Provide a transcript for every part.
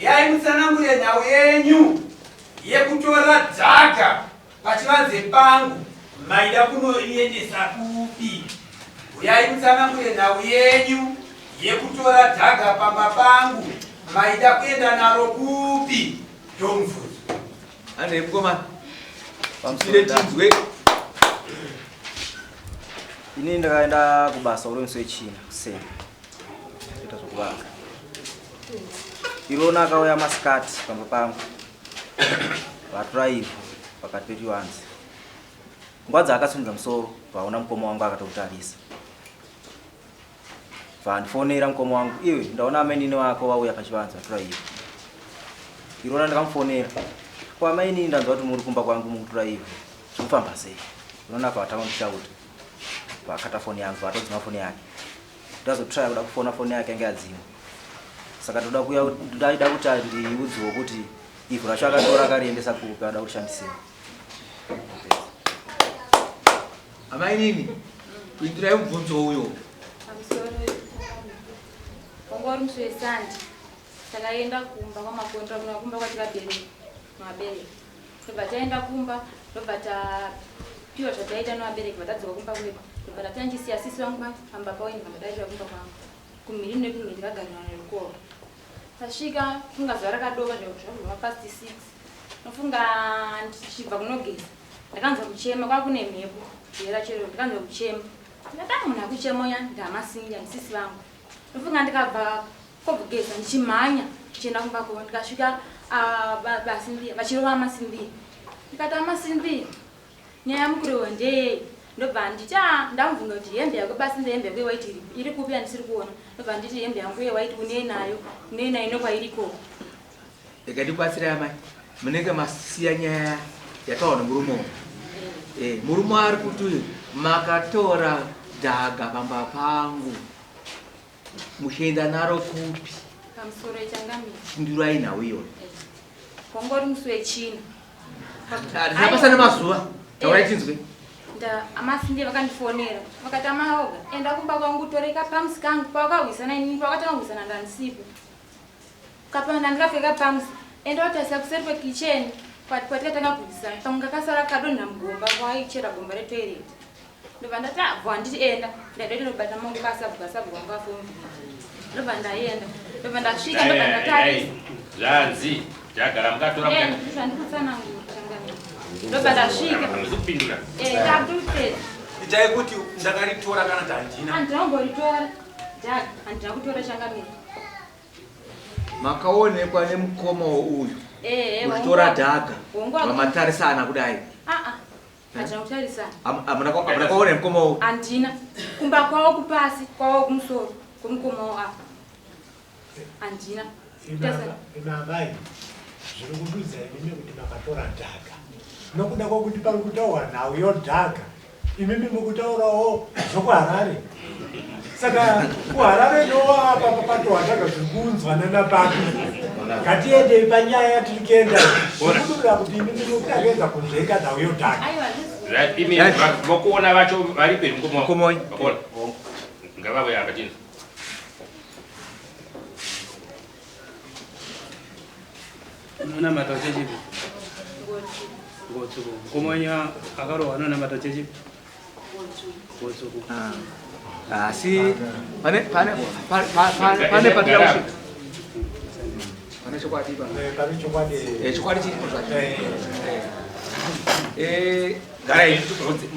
Uyai mutsanangure nhau yenyu yekutora dhaga pachivanze pangu maida kunoriendesa kupi? Uyai mutsanangure nhau yenyu yekutora dhaga pamba pangu maida kuenda naro kupi? Ndomubvunzo. Handei mukomana. Pamusoro tinzwe. Ini ndakaenda kubasa uri musi wechina kuseni. Kuita zvokuvaka. Irona akauya masikati pamba pangu. Vatora ivhu pakati pechivanze. Nguva dzaakasimudza musoro vaona mukoma wangu akatomutarisa. Vandifonera mukoma wangu, iwe ndaona amainini vako vauya pachivanze vatora ivhu. Irona ndakamufonera. Ko amainini ndanzwa kuti muri kumba kwangu mukutora ivhu. Zvinofamba sei? Unoona apa vatanga kundishauta. Vakata foni yangu, vatodzima foni yake. Ndazotraya kuda kufona foni yake yange yadzima. Saka ndoda kuya ndaida kuti andiudziwo kuti ivhu racho akatora akariendesa kupi ada kurishandisira. Amainini, pindurai mubvunzo uyo. Pamusoro wanga uri musi wesande takaenda kumba kwamakonda kuna kumba kwatikabereka mabereki ndobva taenda kumba ndobva tapiwa zvataita nevabereki vatadzoka kumba kwedu ndobva ndatanjisiya sisi vangu pamba pavo ndobva ndadaitira kumba kwangu kumhiri nekumhiri takaganirana nerukova tasvika funga zuva rakadoka zvakubva past 6 nofunga ndichibva kunogeza ndakanzwa kuchema kwakune mhepo yera chero ndakanzwa kuchema ndikatanga munhu akuchema uya ndamasinja ndisisi vangu ndofunga ndikabva kogeza ndichimhanya ndichienda kumba kwavo ndikasvika ah, basindiya vachirova amasindiya ndikati amasindiya nyaya yamukurewa ndeyei ndobva nditi ah, ndamubvunza kuti hembe yako basindiya hembe yako yewaiti iri kupi yandisiri kuona ndobva nditi hembe yangu yewaiti unei nayo unei nayo nokwairiko Rega ndikubatsire amai, munenge masiya nyaya yataurwa nemurume uyu. Eh, murume ari kuti makatora dhaga pamba pangu muchienda naro kupi? Pamusoro ichangamira. Pindurai nhau iyoyo. Wanga uri musi wechina. Hazvina basa nemazuva. Taurai eh. tinzwe. Nda amasinge vakandifonera vakati amaoga enda kumba kwangu utore kapamusi kangu pawakahwisana inini pawakatanga kuhwisana ndandisipo. Kapanda ndikapfeka pams enda watarisa kuseri kwekitchen kwatikatanga kurwisana pamwe kakasara kadonha mugomba kwaichera gomba retoilet ndobva ndati abva handiti enda ndaida tinobata mangu kasabhuka sabhuka wangu afombi ndobva ndaenda ndobva ndasvika ndobva ndatarisa zvanzi ndagara mukatora eh, zvandikutsanangura changamire ndobva ndasvika kupindura eh, ndakutopedza itai kuti ndakaritora kana kuti handina handina kumboritora jack handina kutora changamire Makaonekwa nemukoma uyu Eh, muchitora dhaga vamatarisana kudai. Ah ah. Handina kutarisana. Hamuna hamuna kuona mukoma uyu. Handina. Kumba kwavo kupasi, kwavo kumusoro, kwemukoma wavo apa. Handina. Kutarisana. Imi amai, zviri kududza imimi kuti makatora dhaga. Nokuda kwokuti pari kutaurwa nhau yodhaga, imimi mukutaurawo zvokuharare. Saka kuharare ndoapa papatohwa dhaga zviri kuunzwanana papi. Ngatiendei panyaya yatiri kuenda. Zviri kududza kuti imimi mukuda kuedza kunzvenga nhau yodhaga. Aiwa, handisi. Right, imi vokuona vacho vari peri mukoma. Mukoma wenyu. Vakuona. Ngavauye apa tinzwe. Unonamata chechipi? Ngotsuku. Mukoma wenyu akarohwa anonamata chechipi? Ngotsuku. Asi pane pane pane pane patira kusvika. Pane chokwadi pa. Eh, Pane chokwadi. Eh, chokwadi chiripo zvacho. Eh. Eh, garai.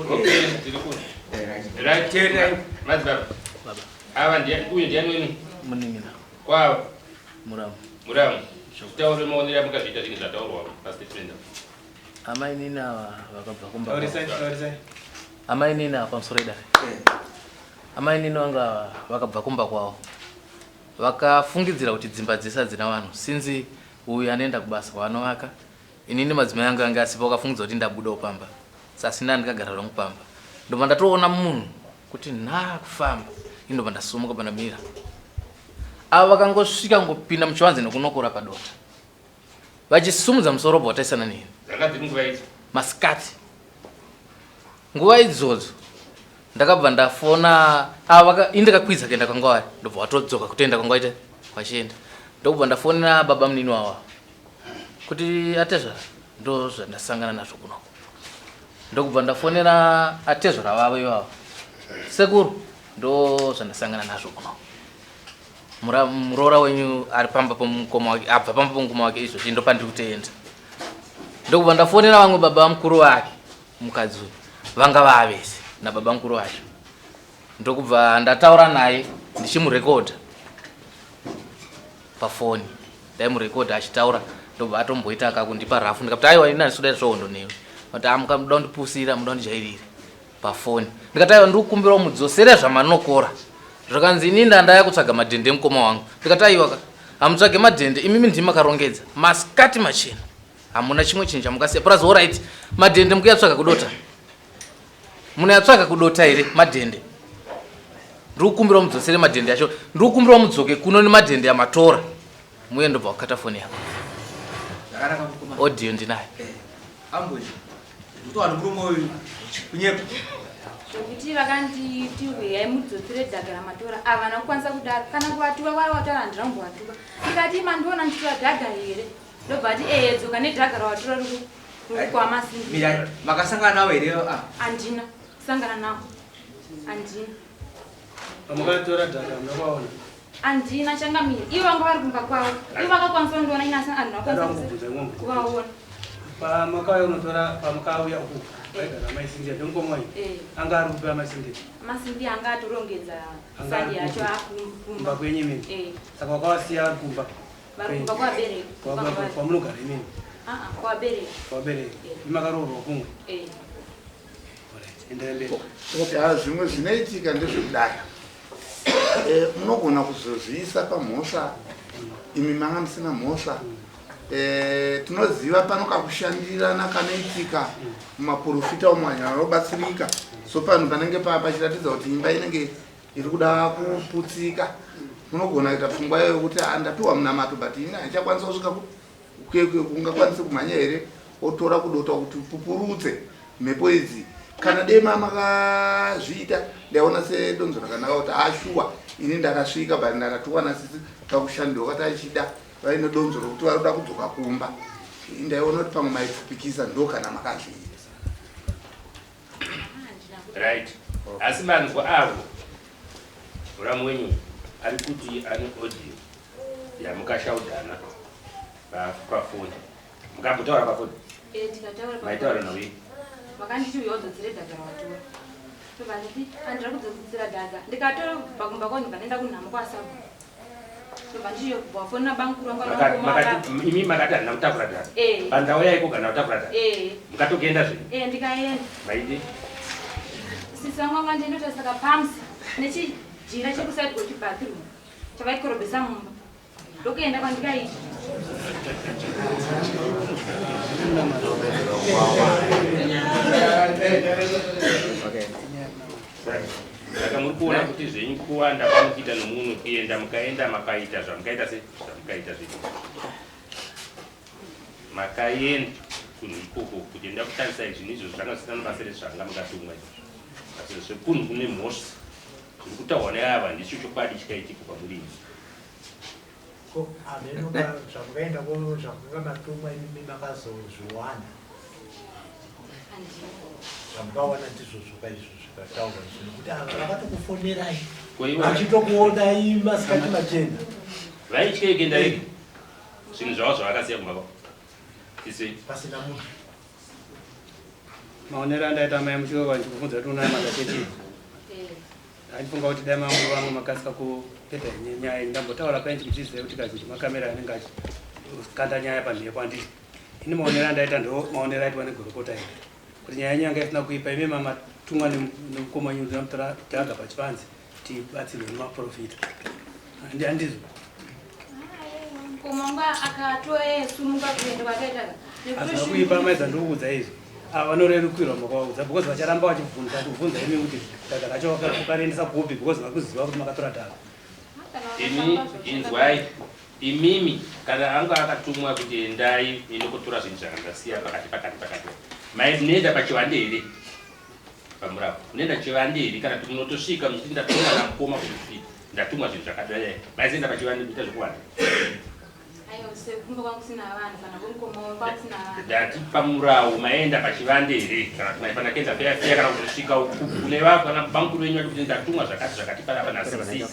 Okay, tiri kuno. Eh, right. Right. Teererai. Madzibaba. Baba. Ava ndiye uyu ndiani wenyu? Munin'ina. Kwavo. Muramu. Muramu. Taure maonero amukazviita zvinhu zvataurwa pastatement. Amainini ava vakabva kumba. Taurisai, taurisai. Amainini ava pamusoro idare. Amainini vanga ava vakabva kumba kwavo. Vakafungidzira kuti dzimba dzese hadzina vanhu since uyu anoenda kubasa kwanovaka. Inini madzimai angu ange asipo vakafungidzira kuti ndabudawo pamba. Sasina ndikagara zvangu pamba. Ndobva ndatoona munhu kuti nhaa kufamba. Ini ndobva ndasumuka pandamira. Ava vakangosvika ngopinda muchivanze nekunokora padota. Vachisumudza musoro bva vatarisana neni. Dzanga dziri nguva idzo. Masikati. Nguva idzodzo ndakabva ndafona ava vaka ini ndakakwidza kuenda kwanga vari ndobva watodzoka kutoenda kwanga waita vachienda. Ndokubva ndafonera baba munini wawa kuti atezvara ndo zvandasangana nazvo kunoko. Ndokubva ndafonera atezvara vavo ivavo, sekuru ndo zvandasangana nazvo kunoko. Muroora wenyu ari pamba pomukoma wake, abva pamba pomukoma wake izvozvi, ndo pandiri kutoenda. Ndokubva ndafonera vamwe baba mukuru vake mukadzi uyu, vanga vavese nababa mukuru vacho. Ndokubva ndataura naye ndichimurekodha pafoni, ndaimurekodha achitaura, ndobva atomboita kakundipa rafu. Ndikati aiwa, ini handisi kuda zvehondo newe, kuti amuka muda kundipusira, muda kundijairira pafoni. Ndikati aiwa, ndiri kukumbira mudzosere zvamanokora. Zvakanzi ini ndandaya kutsvaga madhende emukoma wangu. Ndikati aiwa ka, hamutsvage madhende imimi, ndimi makarongedza masikati machena, hamuna chimwe chinhu chamukasiya. Plus alright, madhende mukuyatsvaga kudota, munoyatsvaga kudota here madhende? Ndiri kukumbira mudzosere madhende acho, ndiri kukumbira mudzoke kuno nemadhende amatora muye. Ndobva wakata foni yako. Zvakanaka mukoma. Audio ndinayo. Ambuya. Ndikutowana murume uyu kunyepa. Zvokuti vakanditi huyai mudzosere dhaga ramatora, havana kukwanisa kudaro kana kuvatuka. Kwai wataura, handina kumbovatuka. Ndikati mandiona ndichitora dhaga here? Ndobva ati ehe, dzoka nedhaga rawatora riri kwamasimbi. Mira, makasangana nawo here? Ah. Handina kusangana nawo, handina. Pamakatora dhaka munovaona? Handina changamire, ivo vanga vari kumba kwavo, ivo vakakwanisa kundiona, ini asi handina Dada kukwanisa kukubvunza imwe mubvunzo. kuvaona. Pamakauya unotora, pamakauya uku vaigara maisindia ndomukoma wenyu? Eh. Anga ari kupi amasindia? Masimbi anga atorongedza Anga ari sandi yacho kupi? akumba. Kumba kwenyu imimi? Eh. Saka wakavasiya vari kumba? Vari kumba kwavabereki. Kwamunogara imimi? Aa, kwavabereki. Kwavabereki. Imakaroorwa kumwe? Eh. Alright, enderai mberi. Ah, zvimwe zvinoitika ndezvekudai. Munogona kuzozviisa pamhosva imi manga musina mhosva. Tinoziva pano kakushandirana kanoitika mumaprofita umo, vanhu vanobatsirika. So panhu panenge pachiratidza kuti imba inenge iri kuda kuputsika, munogona kuita pfungwa iyoyo kuti, "Ah, ndapiwa munamato, but ini handichakwanisa kusvika ungakwanisi kumhanya here?" Otora kudota kuti pupurutse mhepo idzi. Kana dai makazviita, ndaiona sedonzo rakanaka kuti ashuwa ini ndakasvika, but ndakatuwa nasisi pakushandirwa kwati achida vaine donzo rokuti vari kuda kudzoka kumba. Ndaiona kuti pamwe maipfupikisa ndo kana makazviita. Right, asi manzwa avo muramu wenyu ari kuti ane audio yamukashaudhana pafoni. Mukambotaura pafoni? Eh, tikataura. Maitaura nawe? Vakanditi uya udzodzere dhaga rawatora. Ndobva nditi handira kudzodzera dhaga, ndikatora kubva kumba kwangu, ndikaenda kunhamo kwasabu. Ndobva ndichiyobva wafonera bamukuru vangu. Imi makati handina kutakura dhaga? Eh. Pandauya iko kana kutakura dhaga? Eh. Mukatokuenda zvenyu? Eh, ndikaenda. Maidi? Sisi vangu vanga ndiendota saka pamsa nechijira chekusaidi kwechibathroom chavaikorobhesa mumba, ndokuenda kwandikaita. Saka muri kuona kuti zvenyu kuwanda kwamukuita nomunhu kuenda mukaenda makaita zvamukaita, se zvamukaita zvenyu, makaenda kunhu ikoko kuti enda kutarisai zvinhu izvozvo zvanga zvisina nebasa rezvanga mukatumwa izvozvo, asi zvekunhu kune mhosva zviri kutaurwa neava ndicho chokwadi chikaitika kwamuri imi. Ko hameno zvamukaenda ko zvamukanga matumwa imimi makazozviwana? Zvamukawana ndizvozvo kaizvo zvikataurwa izvo, nekuti ava vakatokufonerai Ko ivo vachitokuonai masikati machena. Vaityei kuenda vega zvinhu zvavo zvavakasiya kumba kwavo sisi? Pasina munhu. Maonero andaita mai muchikoko, ndikubvunza kuti unamata chechi? Andifunga kuti dai mamwe vamwe makasika kupeta nyaya. Ndambotaura painji muchiziva kuti kazhinji makamera anenge achikanda nyaya pamhepo, handiti? Ini maonero andaita ndo maonero aitwa negorokota iri, kuti nyaya yenyu yanga isina kuipa. Imi mamatumwa nemukoma wenyu ndinamutora dhaga pachivanze tibatsirwe nemaprofita, handizvo? Mukoma wangu akatoesumuka kuenda kwakaita. Hazvina kuipa maidza, ndikuudza izvi. Ava vanorerukirwa makawaudza, because vacharamba vachibvunza kubvunza imi kuti dhaga racho wakariendesa kupi, because vakuziva kuti makatora dhaga. Imi inzwai, imimi kana anga akatumwa kuti endai inokutora zvinhu zvakandasiya pakati pakati pakati, mai munoenda pachivande here? Pamurapo munoenda chivande here, kana kuti munotosvika muchiti ndatumwa namukoma kuti ndatumwa zvinhu zvakadai? Maizoenda pachivande kuita zvokuwanda? Sekumba kwangu kusina vanhu kana kwemukoma wangu kwakusina vanhu. Ndati pamurawo maenda pachivande here kana kuti maifanira kuenda feya feya kana kutosvika kune vako kana bamukuru venyu vati kuti ndatumwa zvakati zvakati panapa nasisi.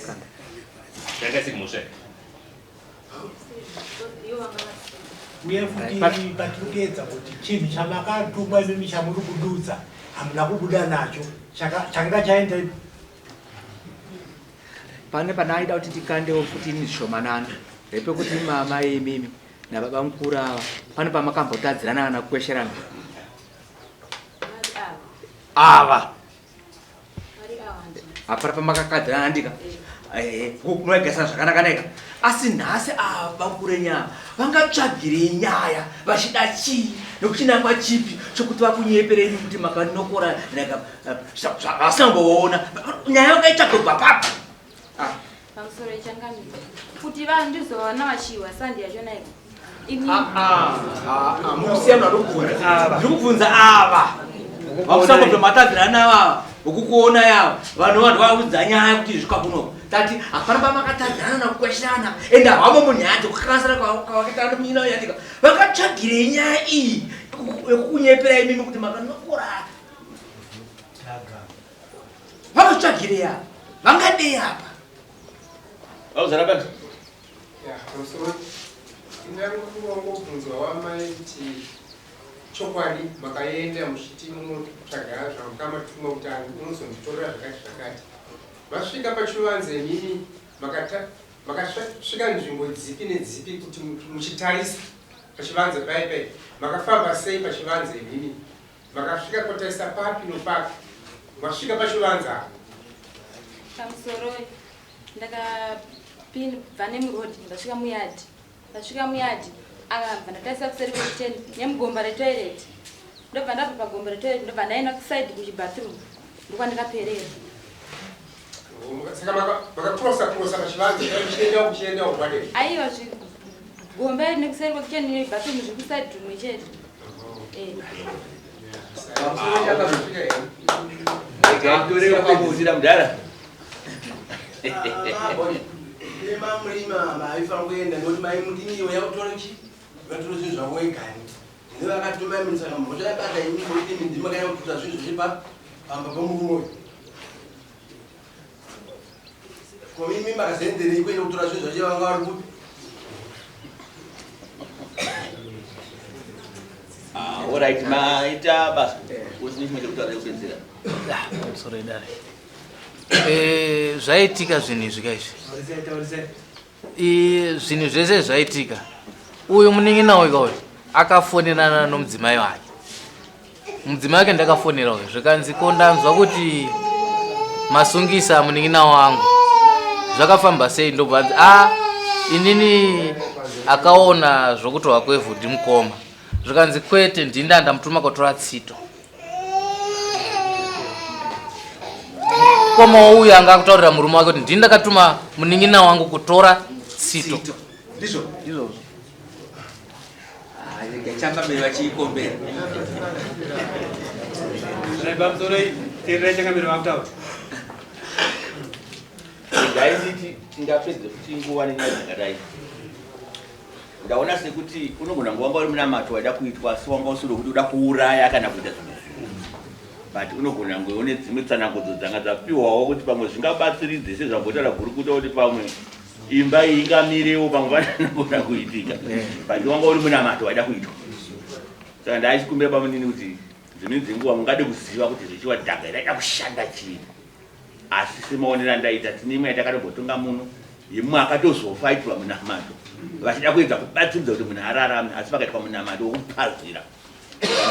Yanga isiri mhosva here? Ivo vanga vasina. Uye futi patiri kuedza kuti chinhu chamakatumwa imimi chamuri kududza hamuna kubuda nacho changa chaenda Pane panaida kuti tikandewo futi ini zvishomanana repekuti mama imimi nababa mukuru ava pane pamakambotadzirana kana kukwesherana ava hapana pamakakadzirana handika munoigasana zvakanaka naika asi nhasi ava bakure nyaya vangatsvagirei nyaya vachida chii nekuchinangwa chipi chokuti vakunyeperei kuti makanokora zvasingamboona nyaya vakaitsvaga kubva papi ah. Pamusoro yechangamire kuti vanhu ndizowana vachiwa sandi yacho naiko ah, ah, mukusiyana ndikubvunza ndikubvunza ava vakusangobva matadzirana ava vokukuona yava vanhu vanhu vaudza nyaya kuti izvi kwakuno tati hapana pamakatadzirana nakukweshana ende havamo munyaya dzekukanganisana kwavakaitana munyina yatika vakatsvagirei nyaya iyi yekukunyepera imimi kuti makanokora vanotsvagirei apa vangadei apa Pamusoro ndinangobvunzwa wamai kuti chokwadi makaenda muchiti munotsvaga zvamakamatuma kuti unozonditorera zvakati zvakati masvika pachivanze imimi makasvika nzvimbo dzipi nedzipi kuti muchitarisa pachivanze pai pai makafamba sei pachivanze imimi Makasvika kotarisa papi nopapi masvika pachivanze apa? Pamusoro ndakabva nemuroad ndasvika muyard ndasvika muyard akabva ndatarisa kuseri kwekitchen nemugomba retoilet ndobva ndabva pagomba retoilet ndobva ndaenda kuside kuchibathroom ndokwandikaperera. Saka makakrosa krosa pachivanze muchienda muchienda kwadei? Aiwa gomba iri nekuseri kwekitchen nebathroom zviri kuside rimwe chete. Kupedzisira mudhara. Murima maifanira kuenda nekuti mai mudiniwe yakutora chi vatora zvinhu zvavo wegani ndine vakatuma imi saka mhosva yabata imi kuti imi ndimi makanyanya kutora zvinhu zvese pa pamba pemurume uyu ko imi makazoenderei kuenda kutora zvinhu zvacho vanga vari kupi Ah, alright, maita basa. Usine chimwe chekutaura chekupedzisira. Ah, pamusoro idare. Eh, zvaitika zvinhu izvi ka izvi. Zvinhu zvese zvaitika. Uyu munin'ina uyu kauyu akafonerana nomudzimai wake. Mudzimai wake ndakafonera uyu zvikanzi ko ndanzwa kuti masungisa munin'ina wangu zvakafamba sei ndobva anzi a ah, inini akaona zvokutorwa kwevhu ndimukoma zvikanzi kwete ndini ndamutuma kotora tsito mukoma uyu anga akutaurira murume wake kuti ndini ndakatuma munin'ina wangu kutora tsito ndizvo ndizvozvo Changamire vachiikombera. Pamusoro teererai changamire vakutaura. Regai nditi tingapedze futi nguva nenyaya dzakadai. Ndaona sekuti unogona kunge wanga uri munamato waida kuitwa asi wanga usiri wekuti uda kuuraya kana kuita zvimwe zvinhu. But unogona kunge une dzimwe tsanangudzo dzanga dzapiwawo kuti pamwe zvingabatsiridze sezvambotaura gurukuta kuti pamwe imba iyi ingamirewo pamwe panogona kuitika but wanga uri munamato waida kuitwa saka ndaachikumbira bamunini kuti dzimweni dzenguva mungade kuziva kuti zvechiwa dhaga raida kushanda chii asi semaonero andaita tine imwe yatakatombotonga muno yemumwe akatozofa aitirwa munamato vachida kuedza kubatsiridza kuti munhu ararame asi vakaitwa munamato wokupazira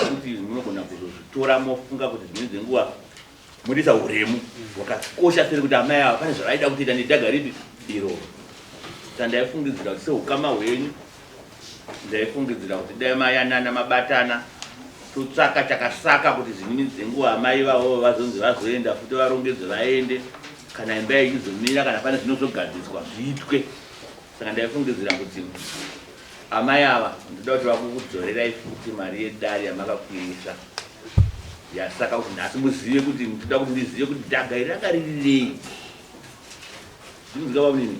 kuti munogona kuzozvitora mofunga kuti dzimweni dzenguva Murisa uremu hwakakosha seri kuti amai ava pane zvavaida kutoita nedhaga ripi iroro. Saka ndaifungidzira kuti seukama hwenyu ndaifungidzira kuti dai mayanana mabatana totsvaka chakasaka kuti zvinini dzenguva amai ivavo vazonzi vazoenda futi varongedze vaende kana imba ichizomira kana pane zvinozogadziswa zviitwe. Saka ndaifungidzira kuti amai ava ndoda kuti vakukudzorerai futi mari yedare yamakakwirisa. Ya saka kuti nhasi muzive kuti ndinoda kuti ndizive kuti dhaga iri rakaririrei. Ndinonzwa bamunini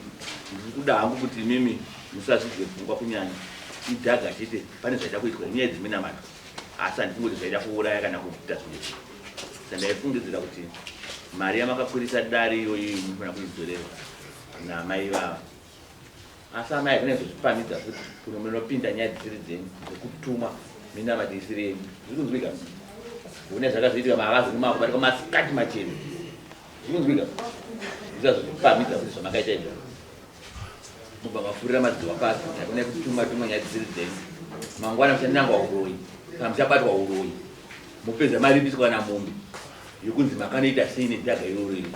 ndiri kuda hangu kuti imimi Musazvidye pfungwa kunyanya. Idhaga chete pane zvaida kuitwa inyaya dzeminamato. Asi handifungi kuti zvaida kuuraya kana kuita zvimwe zvinhu. Saka ndaifungidzira kuti mari yamakakwirisa dare iyoyi munofanira kuidzorerwa naamai ivava. Asi amai hazvina kuzozvipamhidza futi kuno munopinda nyaya dzisiri dzenyu dzekutumwa minamato isiri yenyu. Zviri kunzwika? Une zvakazoitika mavazi makubatika masikati machena. Zviri kunzwika? Musazozvipamhidza futi zvamakaita izvozvo. Mobva mafurira madzihwa pasi hakuna kutuma tuma nyaya dzisiri dzenyu. Mangwana muchanangwa uroyi kana muchabatwa uroyi. Mopedza maripiswa kana mombe yekunzi makanoita sei nedhaga iroro iri.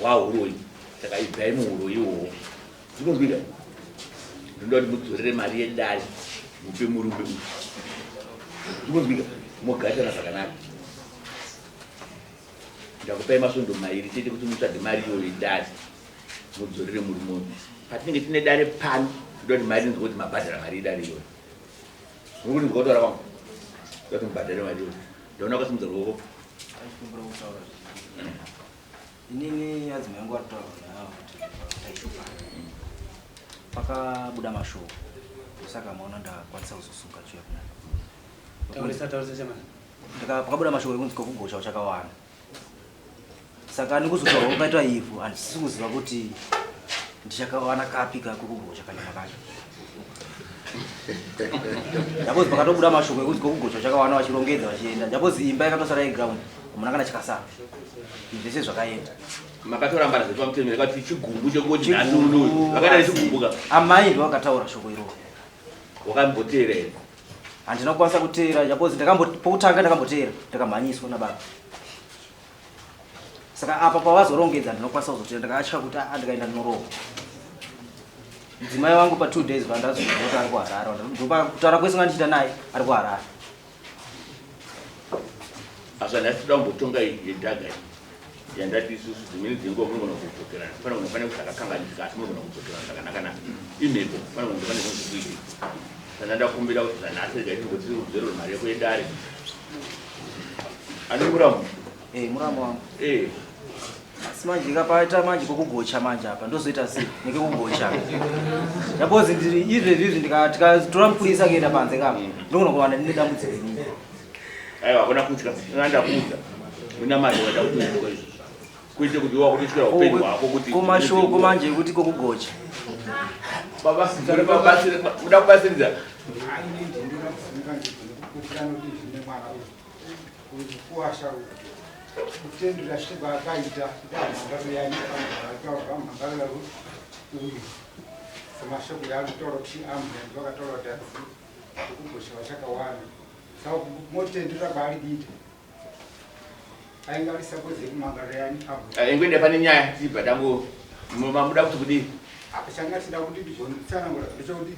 Hwauroyi. Saka ibvai muuroyi iwowo. Zvikunzwika? Ndinoda kuti mudzorere mari yedare mupe murume uyu. Zvikunzwika? Mogarisana zvakanaka. Ndakupai masvondo mairi chete kuti mutsvage mari iyoyo yedare mudzorere murume uyu. Patinenge tine dare pano, ndoda kuti mari inzwe kuti mabhadhara mari yedare iyoyo. Muri kundinzwa kutaura kwangu? Ndoda kuti mubhadhare mari iyoyo. Ndaona wakasimudza ruoko. Inini adzimai angu ari kutaura nawo kuti taishupa. Pakabuda mashoko. Saka maona ndakwanisa kuzosunga chiya kuna. Taurisa taurisa chama. Ndaka pakabuda mashoko ekunzi kokugocha uchakawanda. Saka ndikuzotaura kwakaitwa ivhu handisi kuziva kuti ndichakawana kapi kakukugocha kanyama kacho. Ndapozi pakatobuda mashoko ekunzi kokugocha uchakawana vachirongedza vachienda. Ndapozi imba yakatosara yeground. Hamuna kana chikasara. Zvese zvakaenda. Makatorambana zvepamutemo yakati chigumbu chekungoti nhasi unoyu. Vakaita nechigumbu ka. Amai ndivo vakataura shoko iroro. Wakamboteera here? Handina kukwanisa kuteera japozi ndakambo pokutanga ndakamboteera ndakamhanyiswa nababa. Saka apa pavazorongedza ndinokwanisa kuzoteera ndakatya kuti ah ndikaenda ndinorohwa. Mudzimai wangu pa 2 days vandazozwa kuti ari kuHarare. Ndopakutaura kwese kwandichiita naye ari kuHarare. Asi nhasi toda kumbotonga yedhaga iyi yandati isusu dzimweni dzenguva munogona kudzokerana panogona pane zvakakanganisika asi munogona kudzokerana zvakanaka-naka imhepo panogona kunge pane zvinhu zvikuitika saka ndakumbira kuti zvanhasi regai timboti kudzorerwa mari yako yedare ane muramu Eh, muramu wangu. Eh. Asi manje ikapaita manje kokugocha manje apa ndozoita sei nekekugocha. Ndapozi ndiri izvezvi izvi ndikatora mupurisa kuenda panze kapa ndogona kuwana ndine dambudziko inini. Aiwa hakuna kutya ndakuudza muna mari wada kuitwa izvozvo kuite kuti wakutotyira upenyu hwako kuti Komashoko manje ekuti kokugocha. Baba muda kubatsiridza Kuwasha kutendera shoko akaita ndamhangaro yani amhangaro uyu semashoko yaanotaura kuti ambuya ndovakataura kuti hanzi kugoshewa chakawanda saka motendera kwaari kuita ainge ari sapozi yekumhangaro yani ambuya Ingoenda pane nyaya tibva tango mamuda kuti kudii? Apa changa chida kuti ndigotsanangura ndechekuti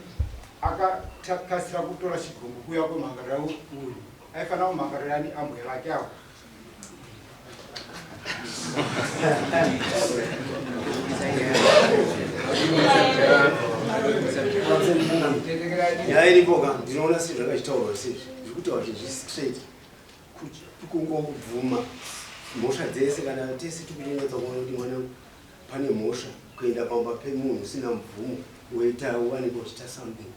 akakasira kutora chigumbu kuuya kwemhangarira uyu aifanira kumhangarira ani ambuya vake avo. Nyaya iripo ka ndinoona sezvakachitaurwa sezvi zviri kutaura zvizvi straight kungobvuma mhosva dzese kana tese tikutonyatsa kuona kuti mwana pane mhosva kuenda pamba pemunhu usina mvumo woita wanikwa uchiita something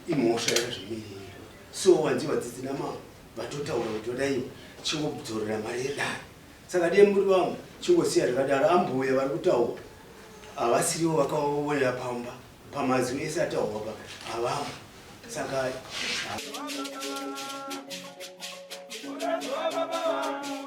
imhosva yakazvimirira so wanzi vadzidzi namama vatotaura kuti vadaiwa chingodzorera mari yedare saka dei muri vamwe chingosiya zvakadaro ambuya vari kutaura havasirivo vakaonera pamba pamazwi ese ataurwa pa havamo saka Baba,